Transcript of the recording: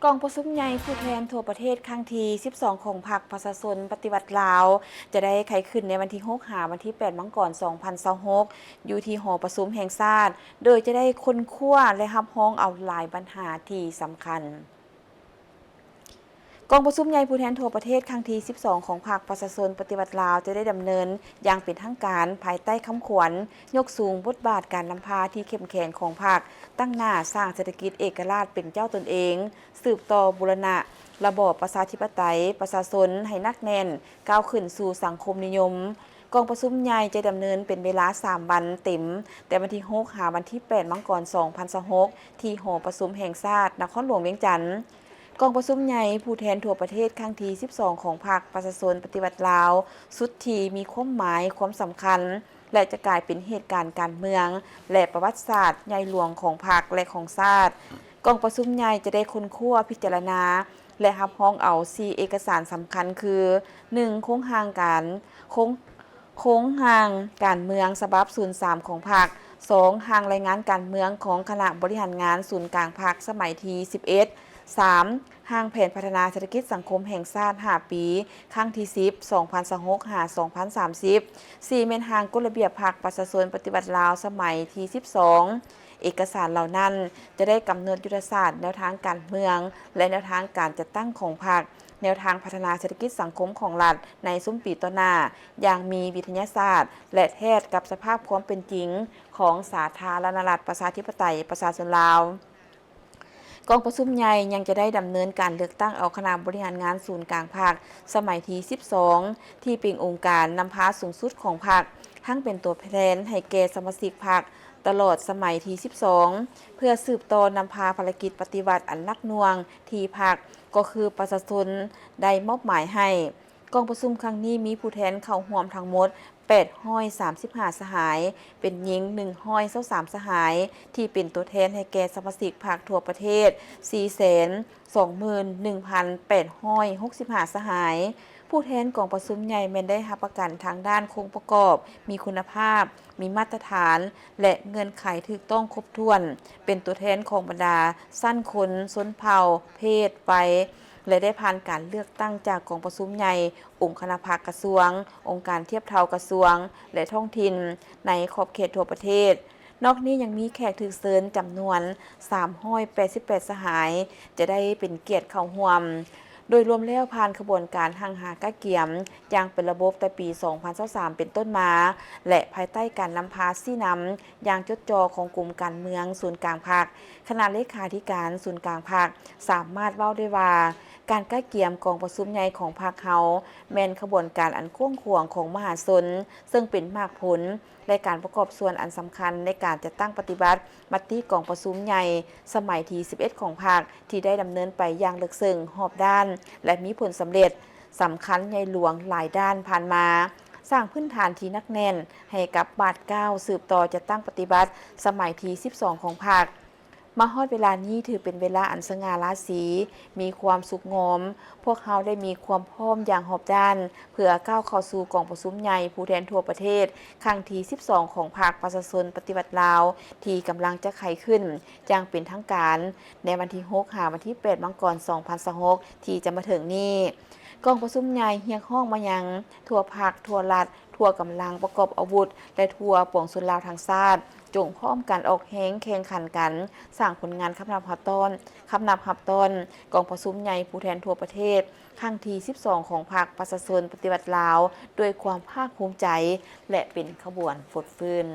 ກອງປະຊຸມໃຫຍ່ຜູ້ແທນທົ່ວປະເທດຄັ້ງທີສິບສອງ ຂອງພັກປະຊາຊົນປະຕິວັດລາວ ຈະໄດ້ໄຂຂຶ້ນໃນວັນທີຫົກ ຫາວັນທີແປດ ມັງກອນ ສອງພັນຊາວຫົກ ຢູ່ທີ່ຫໍປະຊຸມແຫ່ງຊາດ, ໂດຍຈະໄດ້ຄົ້ນຄວ້າ ແລະ ຮັບຮອງເອົາຫຼາຍບັນຫາທີ່ສຳຄັນ. ກອງປະຊຸມໃຫຍ່ຜູ້ແທນທົ່ວປະເທດຄັ້ງທີສິບສອງ ຂອງພັກປະຊາຊົນປະຕິວັດລາວ ຈະໄດ້ດຳເນີນຢ່າງເປັນທາງການ ພາຍໃຕ້ຄຳຂວັນ ຍົກສູງບົດບາດການນຳພາທີ່ເຂັ້ມແຂງຂອງພັກ, ຕັ້ງໜ້າສ້າງເສດຖະກິດເອກະລາດເປັນເຈົ້າຕົນເອງ, ສືບຕໍ່ບູລະນະລະບອບປະຊາທິປະໄຕປະຊາຊົນໃຫ້ໜັກແໜ້ນ, ກ້າວຂຶ້ນສູ່ສັງຄົມນິຍົມ. ກອງປະຊຸມໃຫຍ່ຈະດຳເນີນເປັນເວລາສາມວັນເຕັມ, ແຕ່ວັນທີຫົກ ຫາວັນທີແປດ ມັງກອນ ສອງພັນຊາວຫົກ ທີ່ຫໍປະຊຸມແຫ່ງຊາດ ນະຄອນຫຼວງວຽງຈັນ. ກອງປະຊຸມໃຫຍ່ຜູ້ແທນທົ່ວປະເທດຄັ້ງທີສິບສອງ ຂອງພັກປະຊາຊົນປະຕິວັດລາວ ຊຸດທີ່ມີຄວາມໝາຍ, ຄວາມສຳຄັນ ແລະ ຈະກາຍເປັນເຫດການການເມືອງ ແລະ ປະຫວັດສາດໃຫຍ່ຫຼວງຂອງພັກ ແລະ ຂອງຊາດ. ກອງປະຊຸມໃຫຍ່ຈະໄດ້ຄົ້ນຄວ້າ, ພິຈາລະນາ ແລະ ຮັບຮອງເອົາສີ່ເອກະສານສຳຄັນຄື ໜຶ່ງ ໂຄງຮ່າງການ ໂຄງ ໂຄງຮ່າງການເມືອງສະບັບສູນສາມຂອງພັກ, ສອງ ຮ່າງລາຍງານການເມືອງຂອງຄະນະບໍລິຫານງານສູນກາງພັກສະໄໝທີສິບເອັດ, ສາມ ຮ່າງແຜນພັດທະນາເສດຖະກິດສັງຄົມແຫ່ງຊາດຫ້າປີ ຄັ້ງທີສິບ ສອງພັນຊາວຫົກ ຫາ ສອງພັນສາມສິບ, ສີ່ ແມ່ນຮ່າງກົດລະບຽບພັກປະຊາຊົນປະຕິວັດລາວສະໄໝທີສິບສອງ. ເອກະສານເຫຼົ່ານັ້ນຈະໄດ້ກຳນົດຍຸດທະສາດ, ແນວທາງການເມືອງ ແລະ ແນວທາງການຈັດຕັ້ງຂອງພັກ, ແນວທາງພັດທະນາເສດຖະກິດສັງຄົມຂອງລັດໃນຊຸມປີຕໍ່ໜ້າ ຢ່າງມີວິທະຍາສາດ ແລະ ແທດກັບສະພາບຄວາມເປັນຈິງຂອງສາທາລະນະລັດປະຊາທິປະໄຕປະຊາຊົນລາວ. ກອງປະຊຸມໃຫຍ່ຍັງຈະໄດ້ດຳເນີນການເລືອກຕັ້ງເອົາຄະນະບໍລິຫານງານສູນກາງພັກສະໄໝທີສິບສອງ ທີ່ເປັນອົງການນຳພາສູງສຸດຂອງພັກ, ທັງເປັນຕົວແທນໃຫ້ແກ່ສະມາຊິກພັກຕະຫຼອດສະໄໝທີສິບສອງ ເພື່ອສືບຕໍ່ນຳພາພາລະກິດປະຕິວັດອັນໜັກໜ່ວງທີ່ພັກ ກໍຄືປະຊາຊົນໄດ້ມອບໝາຍໃຫ້. ກອງປະຊຸມຄັ້ງນີ້ມີຜູ້ແທນເຂົ້າຮ່ວມທັງໝົດແປດຮ້ອຍສາມສິບຫ້າສະຫາຍ, ເປັນຍິງໜຶ່ງຮ້ອຍຊາວສາມສະຫາຍ, ທີ່ເປັນຕົວແທນໃຫ້ແກ່ສະມາຊິກພັກທົ່ວປະເທດສີ່ແສນສອງໝື່ນໜຶ່ງພັນແປດຮ້ອຍຫົກສິບຫ້າສະຫາຍ. ຜູ້ແທນກອງປະຊຸມໃຫຍ່ແມ່ນໄດ້ຮັບປະກັນທາງດ້ານໂຄງປະກອບ, ມີຄຸນນະພາບ, ມີມາດຕະຖານ ແລະ ເງື່ອນໄຂຖືກຕ້ອງຄົບຖ້ວນ, ເປັນຕົວແທນຂອງບັນດາຊັ້ນຄົນ, ຊົນເຜົ່າ, ເພດ, ໄວ ແລະ ໄດ້ຜ່ານການເລືອກຕັ້ງຈາກກອງປະຊຸມໃຫຍ່, ອົງຄະນະພັກກະຊວງ, ອົງການທຽບເທົ່າກະຊວງ ແລະ ທ້ອງຖິ່ນໃນຂອບເຂດທົ່ວປະເທດ. ນອກນີ້ຍັງມີແຂກຖືກເຊີນຈຳນວນສາມຮ້ອຍແປດສິບແປດສະຫາຍ ຈະໄດ້ເປັນກຽດເຂົ້າຮ່ວມ. ໂດຍລວມແລ້ວ, ຜ່ານຂະບວນການຮັ່ງຫາກະກຽມຢ່າງເປັນລະບົບແຕ່ປີສອງພັນຊາວສາມເປັນຕົ້ນມາ ແລະ ພາຍໃຕ້ການນຳພາຊີ້ນຳຢ່າງຈົດຈໍ່ຂອງກົມການເມືອງສູນກາງພັກ, ຄະນະເລຂາທິການສູນກາງພັກ ສາມາດເວົ້າໄດ້ວ່າ ການກະກຽມກອງປະຊຸມໃຫຍ່ຂອງພັກເຮົາ ແມ່ນຂະບວນການອັນກວ້າງຂວາງຂອງມະຫາຊົນ, ເຊິ່ງເປັນໝາກຜົນ ແລະ ການປະກອບສ່ວນອັນສຳຄັນໃນການຈັດຕັ້ງປະຕິບັດມະຕິກອງປະຊຸມໃຫຍ່ສະໄໝທີສິບເອັດຂອງພັກ ທີ່ໄດ້ດຳເນີນໄປຢ່າງເລິກເຊິ່ງ, ຮອບດ້ານ ແລະ ມີຜົນສຳເລັດສຳຄັນໃຫຍ່ຫຼວງຫຼາຍດ້ານຜ່ານມາ, ສ້າງພື້ນຖານທີ່ໜັກແໜ້ນໃຫ້ກັບບາດກ້າວສືບຕໍ່ຈັດຕັ້ງປະຕິບັດສະໄໝທີສິບສອງຂອງພັກ. ມາຮອດເວລານີ້ຖືເປັນເວລາອັນສະຫງ່າລາສີ, ມີຄວາມສຸກງອມ. ພວກເຮົາໄດ້ມີຄວາມພ້ອມຢ່າງຮອບດ້ານ ເພື່ອກ້າວເຂົ້າສູ່ກອງປະຊຸມໃຫຍ່ຜູ້ແທນທົ່ວປະເທດ ຄັ້ງທີສິບສອງ ຂອງພັກປະຊາຊົນປະຕິວັດລາວ ທີ່ກຳລັງຈະໄຂຂຶ້ນຢ່າງເປັນທາງການ ໃນວັນທີຫົກ ຫາວັນທີແປດ ມັງກອນ ສອງພັນຊາວຫົກ ທີ່ຈະມາເຖິງນີ້. ກອງປະຊຸມໃຫຍ່ຮຽກຮ້ອງມາຍັງທົ່ວພັກ, ທົ່ວລັດ, ທົ່ວກຳລັງປະກອບອາວຸດ ແລະ ທົ່ວປວງຊົນລາວທັງຊາດ, ຈົ່ງພ້ອມກັນອອກແຮງແຂ່ງຂັນກັນ ສ້າງຜົນງານຄຳນັບຮັບຕ້ອນ, ຄຳນັບຮັບຕ້ອນກອງປະຊຸມໃຫຍ່ຜູ້ແທນທົ່ວປະເທດ ຄັ້ງທີສິບສອງ ຂອງພັກປະຊາຊົນປະຕິວັດລາວ ດ້ວຍຄວາມພາກພູມໃຈ ແລະ ເປັນຂະບວນຟົດຟື້ນ.